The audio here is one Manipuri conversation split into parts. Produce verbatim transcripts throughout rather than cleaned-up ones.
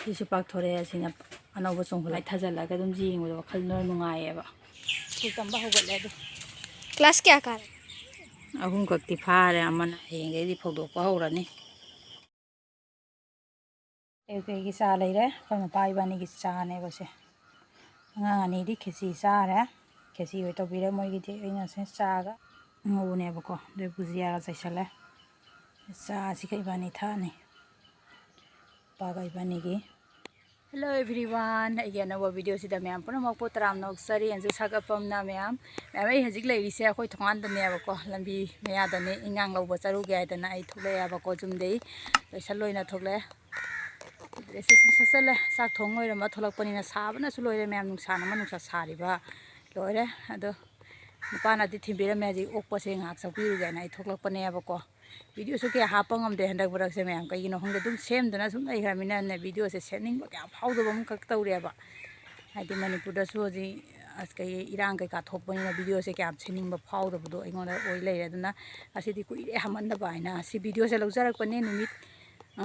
ꯁꯤꯁꯨ ꯄꯥꯛꯊꯣꯔꯛꯑꯦ꯫ ꯑꯁꯤꯅ ꯑꯅꯧꯕ ꯆꯣꯡꯈꯠꯂꯛꯑꯦ꯫ ꯊꯥꯖꯤꯜꯂꯒ ꯑꯗꯨꯝ ꯌꯦꯡꯕꯗꯣ ꯋꯥꯈꯜ ꯅꯨꯡꯉꯥꯏꯌꯦꯕ꯫ ꯁ꯭ꯀꯨꯜ ꯇꯝꯕ ꯍꯧꯒꯠꯂꯦ ꯑꯗꯨ꯫ ꯀ꯭ꯂꯥꯁ ꯀꯌꯥ ꯀꯥꯔꯦ? ꯑꯍꯨꯝꯈꯛꯇꯤ ꯐꯥꯔꯦ꯫ ꯑꯃꯅ ꯍꯌꯦꯡꯗꯩꯗꯤ ꯐꯧꯗꯣꯛꯄ ꯍꯧꯔꯅꯤ꯫ ꯑꯌꯨꯛꯀꯤ ꯑꯩꯒꯤ ꯆꯥ ꯂꯩꯔꯦ꯫ ꯑꯩꯈꯣꯏ ꯃꯄꯥ ꯏꯕꯥꯅꯤꯒꯤ ꯆꯥꯅꯦꯕ ꯁꯦ꯫ ꯑꯉꯥꯡ ꯑꯅꯤꯗꯤ ꯈꯦꯆꯤ ꯆꯥꯔꯦ꯫ ꯈꯦꯆꯤ ꯑꯣꯏ ꯇꯧꯕꯤꯔꯦ ꯃꯣꯏꯒꯤꯗꯤ꯫ ꯑꯩꯅ ꯁꯤ ꯆꯥꯒ ꯉꯧꯕꯅꯦꯕꯀꯣ꯫ ꯑꯗꯨ ꯕꯨꯖꯤꯌꯥꯒ ꯆꯥꯏꯁꯜꯂꯦ꯫ ꯆꯥꯁꯤꯒ ꯏꯕꯥꯅꯤ ꯊꯛꯑꯅꯤ꯫ ꯄꯥꯒ ꯏꯕꯥꯅꯤꯒꯤ꯫ Hello everyone, ꯑꯩꯒꯤ ꯑꯅꯧꯕ ꯚꯤꯗꯤꯑꯣꯁꯤꯗ ꯃꯌꯥꯝ ꯄꯨꯝꯅꯃꯛꯄꯨ ꯇꯔꯥꯝꯅ ꯑꯣꯛꯆꯔꯤ꯫ ꯑꯟꯖꯨ ꯁꯥꯒꯠꯐꯝꯅ ꯃꯌꯥꯝ꯫ ꯃꯌꯥꯝ, ꯑꯩ ꯍꯧꯖꯤꯛ ꯂꯩꯔꯤꯁꯦ ꯑꯩꯈꯣꯏ ꯊꯣꯡꯒꯥꯟꯗꯅꯦꯕꯀꯣ, ꯂꯝꯕꯤ ꯃꯌꯥꯗꯅꯦ꯫ ꯏꯟꯉꯥꯡ ꯂꯧꯕ ꯆꯠꯂꯨꯒꯦ ꯍꯥꯏꯗꯅ ꯑꯩ ꯊꯣꯛꯂꯛꯑꯦꯕꯀꯣ꯫ ꯌꯨꯝꯗꯩ ꯂꯣꯏꯁꯜ ꯂꯣꯏꯅ ꯊꯣꯛꯂꯛꯑꯦ꯫ ꯗ꯭ꯔꯦꯁꯁꯦ ꯁꯨꯝ ꯁꯦꯠꯆꯜꯂꯦ꯫ ꯆꯥꯛ ꯊꯣꯡ ꯂꯣꯏꯔꯝꯕ ꯊꯣꯛꯂꯛꯄꯅꯤꯅ ꯁꯥꯕꯅꯁꯨ ꯂꯣꯏꯔꯦ ꯃꯌꯥꯝ꯫ ꯅꯨꯡꯁꯥꯅ ꯑꯃ ꯅꯨꯡꯁꯥ ꯁꯥꯔꯤꯕ ꯂꯣꯏꯔꯦ꯫ ꯑꯗꯣ ꯅꯨꯄꯥꯅꯗꯤ ꯊꯤꯟꯕꯤꯔꯝꯃꯦ꯫ ꯍꯧꯖꯤꯛ ꯑꯣꯛꯄꯁꯦ ꯉꯥꯏꯍꯥꯛ ꯆꯧꯕꯤꯔꯨꯒꯦꯅ ꯑꯩ ꯊꯣꯛꯂꯛꯄꯅꯦꯕꯀꯣ꯫ ꯚꯤꯗꯤꯑꯣꯁꯨ ꯀꯌꯥ ꯍꯥꯞꯄ ꯉꯝꯗꯦ ꯍꯟꯗꯛ ꯃꯔꯛꯁꯦ ꯃꯌꯥꯝ꯫ ꯀꯩꯒꯤꯅꯣ ꯈꯪꯗꯦ, ꯑꯗꯨꯝ ꯁꯦꯝꯗꯅ ꯁꯨꯝ ꯂꯩꯈ꯭ꯔꯃꯤꯅꯅꯦ, ꯚꯤꯗꯤꯑꯣꯁꯦ ꯁꯦꯝꯅꯤꯡꯕ ꯀꯌꯥ ꯐꯥꯎꯗꯕ ꯑꯃꯈꯛ ꯇꯧꯔꯦꯕ꯫ ꯍꯥꯏꯗꯤ ꯃꯅꯤꯄꯨꯔꯗꯁꯨ ꯍꯧꯖꯤꯛ ꯑꯁ ꯀꯩ ꯏꯔꯥꯡ ꯀꯩꯀꯥ ꯊꯣꯛꯄꯅꯤꯅ ꯚꯤꯗꯤꯑꯣꯁꯦ ꯀꯌꯥꯝ ꯁꯦꯝꯅꯤꯡꯕ ꯐꯥꯎꯗꯕꯗꯣ ꯑꯩꯉꯣꯟꯗ ꯑꯣꯏ ꯂꯩꯔꯦ꯫ ꯑꯗꯨꯅ ꯉꯁꯤꯗꯤ ꯀꯨꯏꯔꯦ ꯍꯥꯞꯃꯟꯗꯕ ꯍꯥꯏꯅ ꯁꯤ ꯚꯤꯗꯤꯑꯣꯁꯦ ꯂꯧꯖꯔꯛꯄꯅꯦ꯫ ꯅꯨꯃꯤꯠ, ꯑ,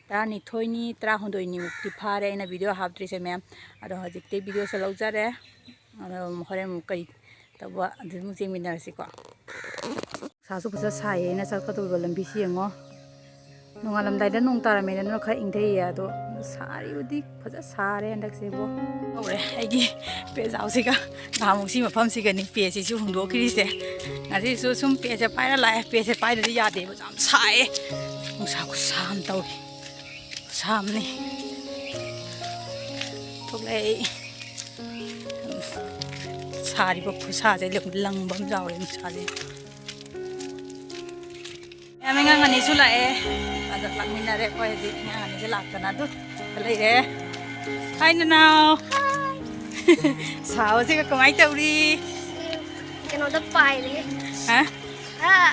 ꯇꯔꯥꯅꯤꯊꯣꯏꯅꯤ, ꯇꯔꯥꯍꯨꯝꯗꯣꯏꯅꯤꯃꯨꯛꯇꯤ ꯐꯥꯔꯦ ꯑꯩꯅ ꯚꯤꯗꯤꯑꯣ ꯍꯥꯞꯇ꯭ꯔꯤꯁꯦ ꯃꯌꯥꯝ꯫ ꯑꯗꯣ ꯍꯧꯖꯤꯛꯇꯤ ꯚꯤꯗꯤꯑꯣꯁꯦ ꯂꯧꯖꯔꯦ꯫ ꯑꯗꯣ ꯍꯣꯔꯦꯟ ꯑꯃꯨꯛ ꯀꯩ ꯇꯧꯕ ꯑꯗꯨ ꯑꯃꯨꯛ ꯌꯦꯡꯃꯤꯟꯅꯔꯁꯤꯀꯣ꯫ ꯅꯨꯡꯁꯥꯁꯨ ꯐꯖ ꯁꯥꯏꯌꯦ꯫ ꯑꯩꯅ ꯆꯠꯀꯗꯧꯔꯤꯕ ꯂꯝꯕꯤꯁꯤ ꯌꯦꯡꯉꯣ꯫ ꯅꯣꯡꯉꯥꯜꯂꯝꯗꯥꯏꯗ ꯅꯣꯡ ꯇꯥꯔꯝꯃꯦꯗꯅ ꯈꯔ ꯏꯪꯊꯩꯌꯦ꯫ ꯑꯗꯣ ꯁꯥꯔꯤꯕꯗꯤ ꯐꯖ ꯁꯥꯔꯦ ꯍꯟꯗꯛꯁꯤꯕꯨ꯫ ꯍꯧꯔꯦ ꯑꯩꯒꯤ ꯄꯦꯖꯥꯎꯁꯤꯒ ꯅꯍꯥꯟꯃꯨꯛ ꯁꯤ ꯃꯐꯝꯁꯤꯒꯅꯤ ꯄꯦꯁꯤꯁꯨ ꯍꯨꯟꯗꯣꯛꯈꯤꯔꯤꯁꯦ꯫ ꯉꯁꯤꯁꯨ ꯁꯨꯝ ꯄꯦꯁꯦ ꯄꯥꯏꯔ ꯂꯥꯛꯑꯦ꯫ ꯄꯦꯁꯦ ꯄꯥꯏꯗ꯭ꯔꯗꯤ ꯌꯥꯗꯦꯕ꯫ ꯌꯥꯝ ꯁꯥꯏꯌꯦ꯫ ꯅꯨꯡꯁꯥ ꯈꯨꯠꯁꯥ ꯑꯃ ꯇꯧꯔꯤ꯫ ꯈꯨꯠꯁꯥ ꯑꯃꯅꯤ꯫ ꯊꯣꯛꯂꯛꯑꯦ ꯑꯩ꯫ ꯁꯥꯔꯤꯕ ꯈꯨꯠꯁꯥꯁꯦ ꯂꯪꯕ ꯑꯃ ꯌꯥꯎꯔꯦ ꯅꯨꯡꯁꯥꯁꯦ꯫ ꯃꯌꯥꯝ ꯑꯉꯥꯡ ꯑꯅꯤꯁꯨ ꯂꯥꯛꯑꯦ꯫ ꯑꯗ ꯂꯥꯛꯃꯤꯟꯅꯔꯦ ꯑꯩꯈꯣꯏ ꯍꯧꯖꯤꯛ꯫ ꯑꯉꯥꯡ ꯑꯅꯤꯁꯦ ꯂꯥꯛꯇꯅ ꯑꯗꯨ ꯂꯩꯔꯦ꯫ Hi ꯅꯅꯥꯎ꯫ ꯁꯥꯕꯁꯤꯒ ꯀꯃꯥꯏꯅ ꯇꯧꯔꯤ? ꯀꯩꯅꯣꯗ ꯄꯥꯏꯔꯦ꯫ ꯍꯥ? ꯑꯥ,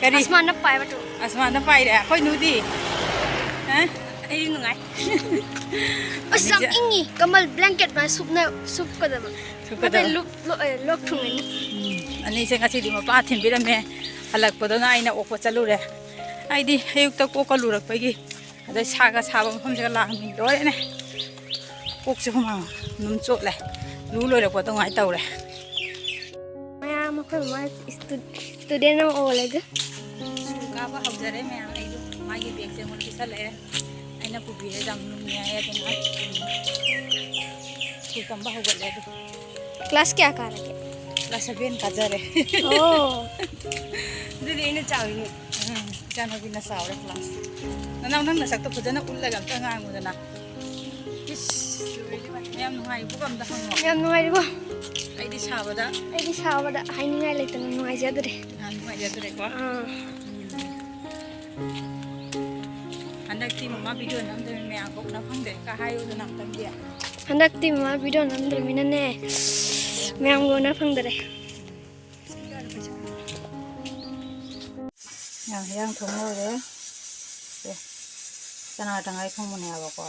ꯀꯔꯤ? ꯑꯁꯃꯥꯟꯗ ꯄꯥꯏꯕꯗꯨ꯫ ꯑꯁꯃꯥꯟꯗ ꯄꯥꯏꯔꯦ꯫ ꯑꯩꯈꯣꯏ ꯅꯨꯗꯤ? ꯍꯥ? ꯑꯩꯗꯤ ꯅꯨꯡꯉꯥꯏ꯫ ꯑꯁ, ꯌꯥꯝ ꯑꯅꯤꯁꯦ ꯏꯪꯉꯤ꯫ ꯀꯃꯜ blanket ꯃꯥ ꯁꯨꯞꯅ, ꯁꯨꯞꯀꯗꯕ꯫ ꯁꯨꯞꯀꯗꯕ꯫ ꯅꯠꯇꯦ, ꯂꯣꯛ, ꯂꯣꯛ, ꯑꯦ, ꯂꯣꯛ ꯊꯨꯡꯉꯅꯤ꯫ ꯎꯝ, ꯑꯅꯤꯁꯦ ꯉꯁꯤꯗꯤ ꯃꯄꯥ ꯊꯤꯟꯕꯤꯔꯝꯃꯦ꯫ ꯍꯜꯂꯛꯄꯗꯅ ꯑꯩꯅ ꯑꯣꯛꯄ ꯆꯠꯂꯨꯔꯦ꯫ ꯑꯩꯗꯤ ꯑꯌꯨꯛꯇ ꯀꯣꯛꯀ ꯂꯨꯔꯛꯄꯒꯤ ꯑꯗꯩ ꯁꯥꯒ ꯁꯥꯕ ꯃꯐꯝꯁꯤꯒ ꯂꯥꯛꯑꯃꯤ ꯂꯣꯏꯔꯦꯅꯦ꯫ ꯀꯣꯛꯁꯦ ꯍꯨꯃꯥꯡ ꯑꯗꯨꯝ ꯆꯣꯠꯂꯦ꯫ ꯂꯨ ꯂꯣꯏꯔꯛꯄꯗꯣ ꯉꯥꯏ ꯇꯧꯔꯦ꯫ ꯃꯌꯥꯝ ꯑꯩꯈꯣꯏ ꯃꯃꯥ ꯏꯁꯇꯨ-, ꯏꯁꯇꯨꯗꯦꯟ ꯑꯃ ꯑꯣꯜꯂꯦꯗ꯫ ꯁ꯭ꯀꯨꯜ ꯀꯥꯕ ꯍꯧꯖꯔꯦ ꯃꯌꯥꯝ꯫ ꯑꯩꯗꯣ ꯃꯥꯒꯤ ꯕꯦꯒꯁꯦ ꯑꯩꯉꯣꯟꯗ ꯄꯤꯁꯜꯂꯛꯑꯦ꯫ ꯑꯩꯅ ꯄꯨꯕꯤꯔꯦ, ꯌꯥꯝ ꯅꯨꯡꯉꯥꯏ ꯑꯗꯨꯅ꯫ ꯁ꯭ꯀꯨꯜ ꯇꯝꯕ ꯍꯧꯒꯠꯂꯦ ꯑꯗꯣ꯫ ꯀ꯭ꯂꯥꯁ ꯀꯌꯥ ꯀꯥꯔꯒꯦ? Class seven ꯀꯥꯖꯔꯦ꯫ ꯑꯣ꯫ ꯑꯗꯨꯗꯤ ꯑꯩꯅ ꯆꯥꯎꯔꯤꯅꯦ꯫ ꯎꯝ, ꯏꯆꯥꯅꯨꯄꯤꯅ ꯆꯥꯎꯔꯦ ꯀ꯭ꯂꯥꯁ꯫ ꯅꯅꯥꯎ, ꯅꯪ ꯅꯁꯛꯇꯣ ꯐꯖꯅ ꯎꯠꯂꯒ ꯑꯝꯇ ꯉꯥꯡꯉꯨꯗꯅ꯫ ꯏꯁ, ꯂꯣꯏꯔꯦ ꯏꯕꯦꯝꯃ꯫ ꯌꯥꯝ ꯅꯨꯡꯉꯥꯏꯔꯤꯕꯣ ꯑꯝꯇ ꯍꯪꯉꯣ꯫ ꯌꯥꯝ ꯅꯨꯡꯉꯥꯏꯔꯤꯕꯣ? ꯑꯩꯗꯤ ꯁꯥꯕꯗ꯫ ꯑꯩꯗꯤ ꯁꯥꯕꯗ ꯍꯥꯏꯅꯤꯡꯉꯥꯏ ꯂꯩꯇꯅ ꯅꯨꯡꯉꯥꯏꯖꯗ꯭ꯔꯦ꯫ ꯌꯥꯝ ꯅꯨꯡꯉꯥꯏꯖꯗ꯭ꯔꯦꯀꯣ꯫ ꯑꯥ꯫ ꯎꯝ꯫ ꯍꯟꯗꯛꯇꯤ ꯃꯃꯥ ꯚꯤꯗꯤꯑꯣ ꯅꯝꯗꯣꯏꯅꯤ, ꯃꯌꯥꯝ ꯀꯣꯛꯅ ꯐꯪꯗꯦ꯫ ꯀ ꯍꯥꯏꯌꯨꯗꯅ ꯑꯝꯇꯪꯗꯤ꯫ ꯍꯟꯗꯛꯇꯤ ꯃꯃꯥ ꯚꯤꯗꯤꯑꯣ ꯅꯝꯗ꯭ꯔꯃꯤꯅꯅꯦ, ꯃꯌꯥꯝꯒ ꯎꯅ ꯐꯪꯗꯔꯦ꯫ ꯌꯥꯝ ꯍꯤꯟꯖꯥꯡ ꯊꯣꯡ ꯂꯣꯏꯔꯦ꯫ ꯁꯦ, ꯆꯅꯥ ꯇꯪꯈꯥꯏ ꯊꯣꯡꯕꯅꯦꯕꯀꯣ꯫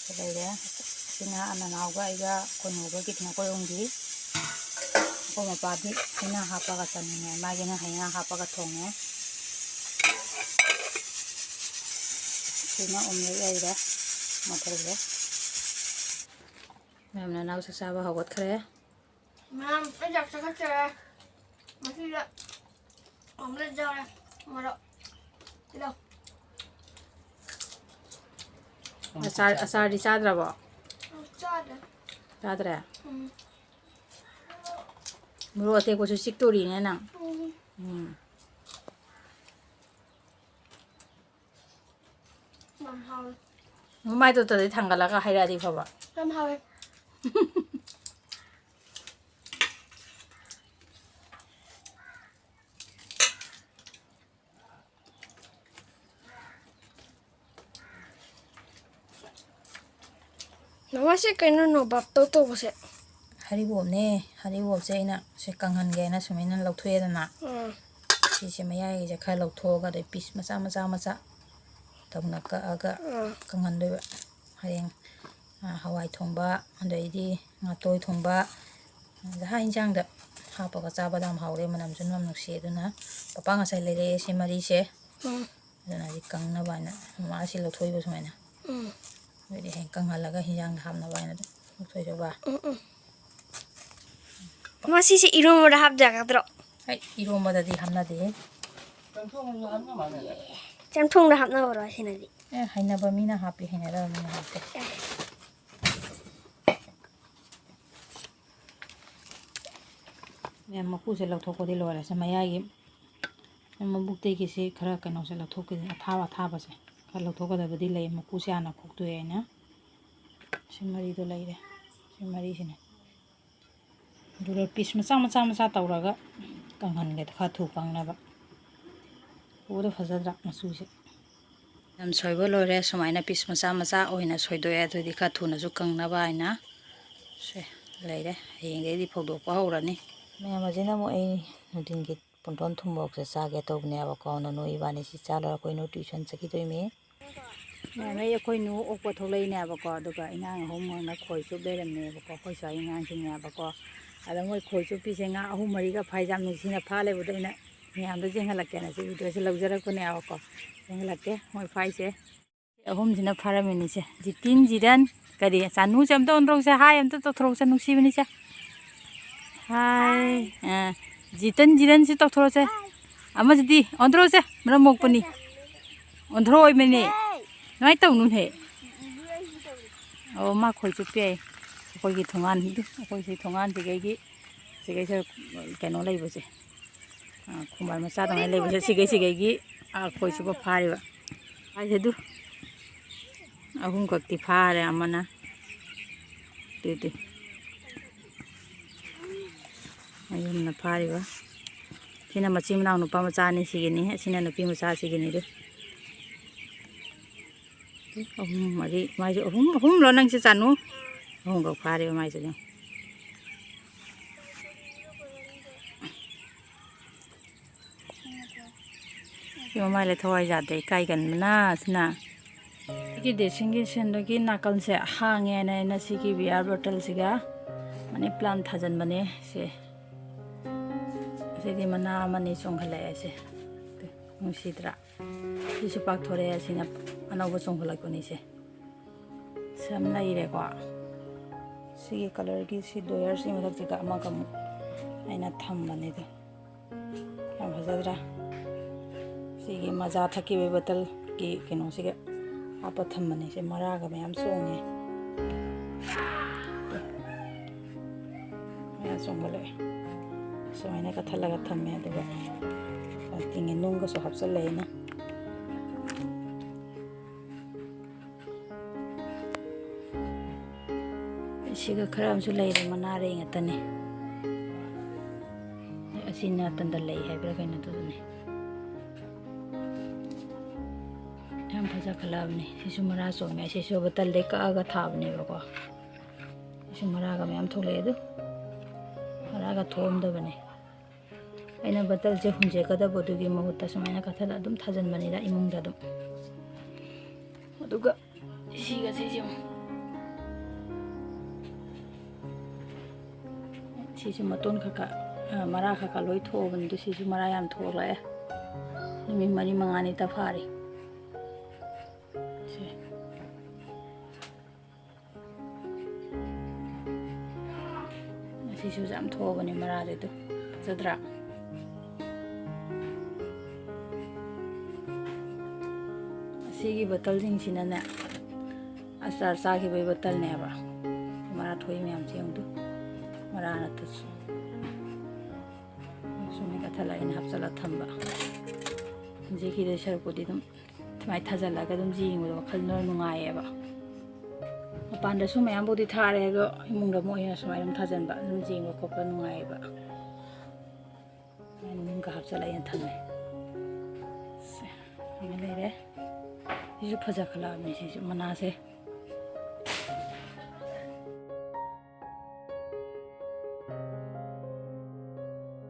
ꯁꯤ ꯂꯩꯔꯦ꯫ ꯁꯤꯅ ꯑꯅꯅꯥꯎꯒ ꯑꯩꯒ ꯑꯩꯈꯣꯏ ꯅꯨꯡꯒꯤ ꯀꯤꯠꯅꯤ ꯑꯩꯈꯣꯏ ꯑꯍꯨꯝꯒꯤ꯫ ꯑꯩꯈꯣꯏ ꯃꯄꯥꯗꯤ ꯑꯩꯅ ꯍꯥꯞꯄꯒ ꯆꯥꯅꯤꯡꯉꯦ, ꯃꯥꯒꯤꯅ ꯍꯌꯦꯡ ꯍꯥꯞꯄꯒ ꯊꯣꯡꯉꯦ꯫ ꯁꯤꯅ ꯑꯣꯝꯂꯦꯠ ꯂꯩꯔꯦ, ꯃꯊꯦꯜꯁꯦ꯫ ꯃꯌꯥꯝ ꯅꯅꯥꯎ ꯆꯥꯛ ꯆꯥꯕ ꯍꯧꯒꯠꯈ꯭ꯔꯦ꯫ ꯃꯌꯥꯝ, ꯑꯩ ꯆꯥꯛ ꯆꯥꯈꯠꯆꯔꯦ꯫ ꯉꯁꯤꯗ ꯑꯣꯝꯂꯦꯠ ꯌꯥꯎꯔꯦ꯫ ꯃꯣꯔꯣꯛ꯫ ꯇꯤꯜꯍꯧ꯫ ꯑꯆꯥꯔ, ꯑꯆꯥꯔꯗꯤ ꯆꯥꯗ꯭ꯔꯕꯣ? ꯎꯝ, ꯆꯥꯗ꯭ꯔꯦ꯫ ꯆꯥꯗ꯭ꯔꯦ? ꯎꯝ꯫ ꯃꯣꯔꯣꯛ ꯑꯇꯦꯛꯄꯁꯨ ꯆꯤꯛꯇꯣꯔꯤꯅꯦ ꯅꯪ꯫ ꯎꯝ꯫ ꯎꯝ꯫ ꯌꯥꯝ ꯍꯥꯎꯋꯦ꯫ ꯃꯃꯥꯏꯗꯣ ꯇꯧꯗꯩ ꯊꯥꯡꯒꯠꯂꯒ ꯍꯥꯏꯔꯛꯑꯗꯤ ꯐꯕ꯫ ꯌꯥꯝ ꯍꯥꯎꯋꯦ꯫ ꯃꯃꯥꯁꯦ ꯀꯩꯅꯣ ꯅꯣꯕꯥꯞ ꯇꯧ ꯇꯧꯕꯁꯦ? ꯍꯔꯤꯕꯣꯞꯅꯦ꯫ ꯍꯔꯤꯕꯣꯞꯁꯦ ꯑꯩꯅ ꯁꯦ ꯀꯪꯍꯟꯒꯦꯅ ꯁꯨꯃꯥꯏꯅ ꯂꯧꯊꯣꯛꯑꯦꯗꯅ꯫ ꯎꯝ꯫ ꯁꯤꯁꯦ ꯃꯌꯥꯏꯒꯤꯁꯦ ꯈꯔ ꯂꯧꯊꯣꯛꯑꯒ ꯑꯗꯩ ꯄꯤꯁ ꯃꯆꯥ ꯃꯆꯥ ꯃꯆꯥ ꯇꯧꯅ ꯀꯛꯑꯒ ꯎꯝ꯫ ꯀꯪꯍꯟꯗꯣꯏꯕ꯫ ꯍꯌꯦꯡ, ꯑ, ꯍꯋꯥꯏ ꯊꯣꯡꯕ, ꯑꯗꯩꯗꯤ ꯉꯥꯇꯣꯏ ꯊꯣꯡꯕ, ꯑꯗ ꯍꯥ ꯏꯟꯖꯥꯡꯗ ꯍꯥꯞꯄꯒ ꯆꯥꯕꯗ ꯌꯥꯝ ꯍꯥꯎꯔꯦ, ꯃꯅꯝꯁꯨ ꯌꯥꯝ ꯅꯨꯡꯁꯤ꯫ ꯑꯗꯨꯅ ꯄꯄꯥ ꯉꯁꯥꯏ ꯂꯩꯔꯛꯑꯦ ꯁꯤ ꯃꯔꯤꯁꯦ꯫ ꯎꯝ꯫ ꯑꯗꯨꯅ ꯍꯧꯖꯤꯛ ꯀꯪꯅꯕ ꯍꯥꯏꯅ ꯃꯥꯁꯤ ꯂꯧꯊꯣꯛꯏꯕ ꯁꯨꯃꯥꯏꯅ꯫ ꯎꯝ꯫ ꯑꯗꯨꯗꯤ ꯍꯌꯦꯡ ꯀꯪꯍꯜꯂꯒ ꯍꯤꯟꯖꯥꯡꯗ ꯍꯥꯞꯅꯕ ꯍꯥꯏꯅ ꯑꯗꯨꯝ ꯂꯧꯊꯣꯛꯏꯗꯧꯕ꯫ ꯎꯝ, ꯎꯝ꯫ ꯃꯁꯤꯁꯦ ꯏꯔꯣꯟꯕꯗ ꯍꯥꯞꯖꯒꯗ꯭ꯔꯣ? ꯑꯩ ꯏꯔꯣꯝꯕꯗꯗꯤ ꯍꯥꯞꯅꯗꯦꯍꯦ꯫ ꯆꯝꯊꯣꯡꯗ ꯍꯥꯞꯅꯕꯔꯣ ꯁꯤꯅꯗꯤ? ꯑꯦ, ꯍꯩꯅꯕ ꯃꯤꯅ ꯍꯥꯞꯄꯤ, ꯍꯩꯅꯗꯕ ꯃꯤꯅ ꯍꯥꯞꯇꯦ꯫ ꯃꯌꯥꯝ ꯃꯀꯨꯁꯦ ꯂꯧꯊꯣꯛꯄꯗꯤ ꯂꯣꯏꯔꯦ꯫ ꯁꯦ ꯃꯌꯥꯏꯒꯤ ꯃꯕꯨꯛꯇꯒꯤꯁꯤ ꯈꯔ ꯀꯩꯅꯣꯁꯦ ꯂꯧꯊꯣꯛꯀꯗ-, ꯑꯊꯥꯕ ꯑꯊꯥꯕꯁꯦ ꯈꯔ ꯂꯧꯊꯣꯛꯀꯗꯕꯗꯤ ꯂꯩ꯫ ꯃꯀꯨꯁꯦ ꯍꯥꯟꯅ ꯈꯣꯛꯇꯣꯛꯑꯦ ꯑꯩꯅ꯫ ꯁꯤ ꯃꯔꯤꯗꯣ ꯂꯩꯔꯦ꯫ ꯁꯤ ꯃꯔꯤꯁꯤꯅꯦ꯫ ꯑꯗꯨꯒ ꯄꯤꯁ ꯃꯆꯥ ꯃꯆꯥ ꯃꯆꯥ ꯇꯧꯔꯒ ꯀꯪꯍꯟꯒꯦ, ꯈꯔ ꯊꯨ ꯀꯪꯅꯕ꯫ ꯎꯕꯗ ꯐꯖꯗ꯭ꯔꯥ ꯃꯆꯨꯁꯦ? ꯌꯥꯝ ꯁꯣꯏꯕ ꯂꯣꯏꯔꯦ꯫ ꯁꯨꯃꯥꯏꯅ ꯄꯤꯁ ꯃꯆꯥ ꯃꯆꯥ ꯑꯣꯏꯅ ꯁꯣꯏꯗꯣꯛꯑꯦ꯫ ꯑꯗꯨꯗꯤ ꯈꯔ ꯊꯨꯅꯁꯨ ꯀꯪꯅꯕ ꯍꯥꯏꯅ꯫ ꯁꯦ, ꯂꯩꯔꯦ꯫ ꯍꯌꯦꯡꯗꯒꯤꯗꯤ ꯐꯧꯗꯣꯛꯄ ꯍꯧꯔꯅꯤ꯫ ꯃꯌꯥꯝ ꯑꯁꯤꯅ ꯑꯃꯨꯛ ꯑꯩ ꯅꯨꯡꯊꯤꯟꯒꯤ ꯄꯨꯡꯇꯣꯟ ꯊꯨꯝꯃꯣꯛꯁꯦ ꯆꯥꯒꯦ ꯇꯧꯕꯅꯦꯕꯀꯣ꯫ ꯅꯅꯨ ꯏꯕꯥꯅꯤ ꯁꯤ ꯆꯥ ꯂꯣꯏꯔꯒ ꯑꯩꯈꯣꯏ ꯅꯨ ꯇ꯭ꯌꯨꯁꯟ ꯆꯠꯈꯤꯗꯣꯏꯅꯤ꯫ ꯃꯌꯥꯝ ꯑꯩ ꯑꯩꯈꯣꯏ ꯅꯨ ꯑꯣꯛꯄ ꯊꯣꯛꯂꯛꯏꯅꯦꯕꯀꯣ꯫ ꯑꯗꯨꯒ ꯑꯉꯥꯡ ꯑꯍꯨꯝ ꯑꯃꯅ ꯈꯣꯏ ꯆꯨꯞ ꯂꯩꯔꯝꯃꯦꯕꯀꯣ꯫ ꯑꯩꯈꯣꯏ ꯁ꯭ꯋꯥꯏꯒꯤ ꯑꯉꯥꯡꯁꯤꯡꯅꯦꯕꯀꯣ꯫ ꯑꯗ ꯃꯣꯏ ꯈꯣꯏ ꯆꯨꯞꯄꯤꯁꯦ ꯉꯥ ꯑꯍꯨꯝ ꯃꯔꯤꯒ ꯐꯥꯏꯁꯦ꯫ ꯌꯥꯝ ꯅꯨꯡꯁꯤꯅ ꯐꯥ ꯂꯩꯕꯗꯣ ꯑꯩꯅ ꯃꯌꯥꯝꯗ ꯌꯦꯡꯍꯜꯂꯛꯀꯦꯅ ꯁꯤ ꯚꯤꯗꯤꯑꯣꯁꯦ ꯂꯧꯖꯔꯛꯄꯅꯦꯕꯀꯣ꯫ ꯌꯦꯡꯍꯜꯂꯛꯀꯦ ꯃꯣꯏ ꯐꯥꯏꯁꯦ꯫ ꯑꯍꯨꯝꯁꯤꯅ ꯐꯥꯔꯝꯃꯤꯅꯤꯁꯦ꯫ ꯖꯤꯇꯤꯟ, ꯖꯤꯔꯟ, ꯀꯔꯤ, ꯆꯥꯅꯨꯁꯦ ꯑꯝꯇ ꯑꯣꯟꯊꯣꯔꯛꯁꯦ꯫ ꯍꯥꯏ ꯑꯝꯇ ꯇꯧꯊꯣꯔꯛꯁꯦ, ꯅꯨꯡꯁꯤꯕꯅꯤꯁꯦ꯫ ꯍꯥꯏ꯫ ꯑ, ꯖꯤꯇꯟ, ꯖꯤꯔꯟꯁꯤ ꯇꯧꯊꯣꯔꯛꯁꯦ꯫ ꯑꯃꯁꯤꯗꯤ ꯑꯣꯟꯊꯣꯔꯛꯁꯦ, ꯃꯔꯝ ꯃꯣꯛꯄꯅꯤ꯫ ꯑꯣꯟꯊꯣꯔꯛꯑꯣꯏꯕꯅꯦ꯫ ꯑꯗꯨꯃꯥꯏꯅ ꯇꯧꯅꯨꯅꯦ꯫ ꯑꯣ, ꯃꯥ ꯈꯣꯏ ꯆꯨꯞꯄ ꯌꯥꯏ꯫ ꯑꯩꯈꯣꯏꯒꯤ ꯊꯣꯡꯒꯥꯟ, ꯑꯩꯈꯣꯏ ꯁꯤ ꯊꯣꯡꯒꯥꯟꯁꯤꯒꯩꯒꯤ ꯁꯤꯒꯩꯁꯤꯗ ꯀꯩꯅꯣ ꯂꯩꯕꯁꯦ, ꯑ, ꯈꯣꯡꯕꯥꯟ ꯃꯆꯥ ꯑꯗꯨꯃꯥꯏꯅ ꯂꯩꯕꯁꯦ, ꯁꯤꯒꯩ ꯁꯤꯒꯩꯒꯤ, ꯑ, ꯈꯣꯏ ꯆꯨꯞꯄ ꯐꯥꯔꯤꯕ꯫ ꯍꯥꯏꯁꯦ ꯑꯗꯨ ꯑꯍꯨꯝꯈꯛꯇꯤ ꯐꯥꯔꯦ ꯑꯃꯅ꯫ ꯑꯗꯨꯗꯤ ꯑꯍꯨꯝꯅ ꯐꯥꯔꯤꯕ꯫ ꯁꯤꯅ ꯃꯆꯤꯟ ꯃꯅꯥꯎ ꯅꯨꯄꯥ ꯃꯆꯥ ꯑꯅꯤ ꯁꯤꯒꯤꯅꯤ, ꯑꯁꯤꯅ ꯅꯨꯄꯤ ꯃꯆꯥ ꯁꯤꯒꯤꯅꯤ꯫ ꯑꯗꯨ ꯑꯍꯨꯝ, ꯃꯔꯤ, ꯃꯥꯏꯁꯨ ꯑꯍꯨꯝ, ꯑꯍꯨꯝꯂꯣ ꯅꯪꯁꯦ ꯆꯥꯅꯨ? ꯑꯍꯨꯝꯈꯛ ꯐꯥꯔꯦꯕ ꯃꯥꯏꯁꯦ ꯑꯗꯨꯝ꯫ ꯁꯤ ꯃꯃꯥꯏ ꯂꯩꯊꯧ ꯍꯥꯏꯖꯥꯗꯦ, ꯏꯀꯥꯏꯒꯟꯕꯅ ꯁꯤꯅ꯫ ꯑꯩꯒꯤ ꯗ꯭ꯔꯦꯁꯤꯡꯒꯤ ꯁꯦꯟꯗꯨꯒꯤ ꯅꯥꯀꯜꯁꯦ ꯍꯥꯡꯉꯦꯅ ꯑꯩꯅ ꯁꯤꯒꯤ ꯕꯤꯌꯥꯔ ꯕꯣꯇꯜꯁꯤꯒ ꯃꯅꯤ ꯄ꯭ꯂꯥꯟ ꯊꯥꯖꯤꯟꯕꯅꯦ꯫ ꯁꯦ, ꯁꯤꯗꯤ ꯃꯅꯥ ꯑꯃꯅꯤ ꯆꯣꯡꯈꯠꯂꯛꯑꯦ꯫ ꯁꯦ, ꯅꯨꯡꯁꯤꯗ꯭ꯔꯥ? ꯁꯤꯁꯨ ꯄꯥꯛꯊꯣꯔꯛꯑꯦ, ꯑꯁꯤꯅ ꯑꯅꯧꯕ ꯆꯣꯡꯈꯠꯂꯛꯄꯅꯤꯁꯦ꯫ ꯁꯝ ꯂꯩꯔꯦꯀꯣ꯫ ꯁꯤꯒꯤ ꯀꯂꯔꯒꯤ ꯁꯤ ꯗꯣꯌꯔꯁꯤ ꯃꯊꯛꯁꯤꯒ ꯑꯃꯒ ꯑꯃꯨꯛ ꯑꯩꯅ ꯊꯝꯕꯅꯦ ꯑꯗꯣ꯫ ꯌꯥꯝ ꯐꯖꯗ꯭ꯔꯥ? ꯁꯤꯒꯤ ꯃꯖꯥ ꯊꯛꯈꯤꯕꯒꯤ ꯕꯇꯜꯒꯤ ꯀꯩꯅꯣꯁꯤꯒ ꯍꯥꯞꯄ ꯊꯝꯕꯅꯦ꯫ ꯁꯤ ꯃꯔꯥꯒ ꯃꯌꯥꯝ ꯆꯣꯡꯉꯦ꯫ ꯃꯌꯥꯝ ꯆꯣꯡꯈꯠꯂꯛꯑꯦ꯫ ꯁꯨꯃꯥꯏꯅ ꯀꯠꯊꯠꯂꯒ ꯊꯝꯃꯦ꯫ ꯑꯗꯨꯒ ꯇꯤꯡꯉꯦ, ꯅꯨꯡꯒꯁꯨ ꯍꯥꯞꯆꯜꯂꯦ ꯑꯩꯅ꯫ ꯁꯤꯒ ꯈꯔ ꯑꯃꯁꯨ ꯂꯩꯔꯦ, ꯃꯅꯥꯔꯩ ꯉꯥꯛꯇꯅꯦ꯫ ꯑꯁꯤ ꯅꯥꯇꯟꯗ ꯂꯩ ꯍꯥꯏꯕ꯭ꯔꯥ ꯀꯩꯅꯣ, ꯑꯗꯨꯗꯨꯅꯦ꯫ ꯌꯥꯝ ꯐꯖꯈꯠꯂꯛꯑꯕꯅꯦ꯫ ꯁꯤꯁꯨ ꯃꯔꯥ ꯆꯣꯡꯉꯦ꯫ ꯁꯤꯁꯨ ꯕꯇꯜꯗꯩ ꯀꯛꯑꯒ ꯊꯥꯕꯅꯦꯕꯀꯣ꯫ ꯁꯤꯁꯨ ꯃꯔꯥꯒ ꯃꯌꯥꯝ ꯊꯣꯛꯂꯛꯑꯦ꯫ ꯑꯗꯨ ꯃꯔꯥꯒ ꯊꯣꯛꯑꯝꯗꯕꯅꯦ꯫ ꯑꯩꯅ ꯕꯇꯜꯁꯦ ꯍꯨꯟꯖꯦꯛꯀꯗꯕꯗꯨꯒꯤ ꯃꯍꯨꯠꯇ ꯁꯨꯃꯥꯏꯅ ꯀꯠꯊꯠꯂ ꯑꯗꯨꯝ ꯊꯥꯖꯤꯟꯕꯅꯤꯗ ꯏꯃꯨꯡꯗ ꯑꯗꯨꯝ꯫ ꯑꯗꯨꯒ ꯁꯤꯒ ꯁꯤꯁꯦ ꯑꯃꯨꯛ, ꯁꯤꯁꯨ ꯃꯇꯣꯟ ꯈꯔ ꯈꯔ, ꯑ, ꯃꯔꯥ ꯈꯔ ꯈꯔ ꯂꯣꯏ ꯊꯣꯛꯑꯕꯅꯤ꯫ ꯑꯗꯨ ꯁꯤꯁꯨ ꯃꯔꯥ ꯌꯥꯝ ꯊꯣꯛꯂꯛꯑꯦ꯫ ꯅꯨꯃꯤꯠ ꯃꯔꯤ ꯃꯉꯥꯅꯤꯇ ꯐꯥꯔꯤ꯫ ꯁꯦ꯫ ꯑꯁꯤꯁꯨ ꯌꯥꯝ ꯊꯣꯛꯑꯕꯅꯦ ꯃꯔꯥꯁꯦ, ꯑꯗꯨ ꯐꯖꯗ꯭ꯔꯥ? ꯑꯁꯤꯒꯤ ꯕꯇꯜꯁꯤꯡꯁꯤꯅꯅꯦ, ꯑꯆꯥꯔ ꯆꯥꯈꯤꯕꯒꯤ ꯕꯇꯜꯅꯦꯕ꯫ ꯃꯔꯥ ꯊꯣꯛꯏ ꯃꯌꯥꯝꯁꯦ ꯌꯦꯡꯉꯨ꯫ ꯃꯔꯥ ꯅꯠꯇ꯭ꯔꯁꯨ ꯁꯨꯃꯥꯏꯅ ꯀꯠꯊꯠꯂꯒ ꯑꯩꯅ ꯍꯥꯞꯆꯤꯜꯂ ꯊꯝꯕ꯫ ꯍꯧꯖꯤꯛꯀꯤꯗ ꯁꯔꯨꯛꯄꯨꯗꯤ ꯑꯗꯨꯝ ꯁꯨꯃꯥꯏꯅ ꯊꯥꯖꯤꯜꯂꯒ ꯑꯗꯨꯝ ꯌꯦꯡꯕꯗ ꯋꯥꯈꯜ ꯅꯨꯡꯉꯥꯏꯌꯦꯕ꯫ ꯃꯄꯥꯟꯗꯁꯨ ꯃꯌꯥꯝꯕꯨꯗꯤ ꯊꯥꯔꯦ, ꯑꯗꯣ ꯏꯃꯨꯡꯗ ꯑꯃꯨꯛ ꯑꯩꯅ ꯁꯨꯃꯥꯏꯅ ꯑꯗꯨꯝ ꯊꯥꯖꯤꯟꯕ, ꯑꯗꯨꯝ ꯌꯦꯡꯕ ꯈꯣꯠꯄ ꯅꯨꯡꯉꯥꯏꯌꯦꯕ꯫ ꯁꯨꯃꯥꯏꯅ ꯃꯅꯨꯡꯗ ꯍꯥꯞꯆꯤꯜꯂꯒ ꯑꯩꯅ ꯊꯝꯃꯦ꯫ ꯁꯦ, ꯁꯨꯃꯥꯏꯅ ꯂꯩꯔꯦ꯫ ꯁꯤꯁꯨ ꯐꯖꯈꯠꯂꯛꯑꯕꯅꯤ꯫ ꯁꯤꯁꯨ ꯃꯅꯥꯁꯦ